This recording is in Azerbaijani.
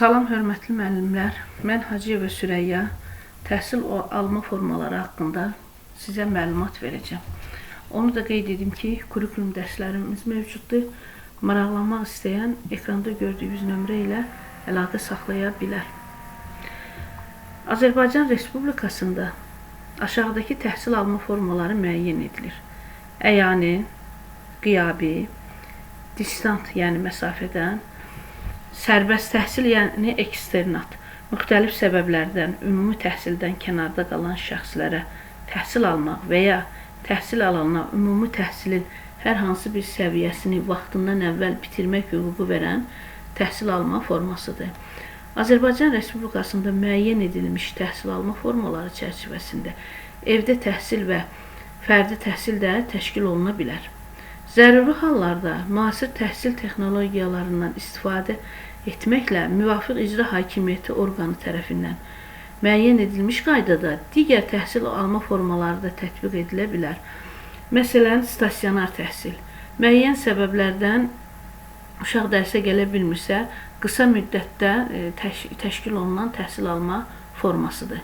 Salam hörmətli müəllimlər. Mən Hacıyeva Sürəyya təhsil alma formaları haqqında sizə məlumat verəcəm. Onu da qeyd edim ki, kurikulum dərslərimiz mövcuddur. Maraqlanmaq istəyən ekranda gördüyünüz nömrə ilə əlaqə saxlaya bilər. Azərbaycan Respublikasında aşağıdakı təhsil alma formaları müəyyən edilir. Əyani, qiyabi, distant, yəni məsafədən, sərbəst təhsil, yəni eksternat, müxtəlif səbəblərdən ümumi təhsildən kənarda qalan şəxslərə təhsil almaq və ya təhsil alana ümumi təhsilin hər hansı bir səviyyəsini vaxtından əvvəl bitirmək hüququ verən təhsil alma formasıdır. Azərbaycan Respublikasında müəyyən edilmiş təhsil alma formaları çərçivəsində evdə təhsil və fərdi təhsil də təşkil oluna bilər. Zəruri hallarda müasir təhsil texnologiyalarından istifadə etməklə müvafiq icra hakimiyyəti orqanı tərəfindən müəyyən edilmiş qaydada digər təhsil alma formaları da tətbiq edilə bilər. Məsələn, stasionar təhsil. Müəyyən səbəblərdən uşaq dərsə gələ bilmirsə, qısa müddətdə təşkil olunan təhsil alma formasıdır.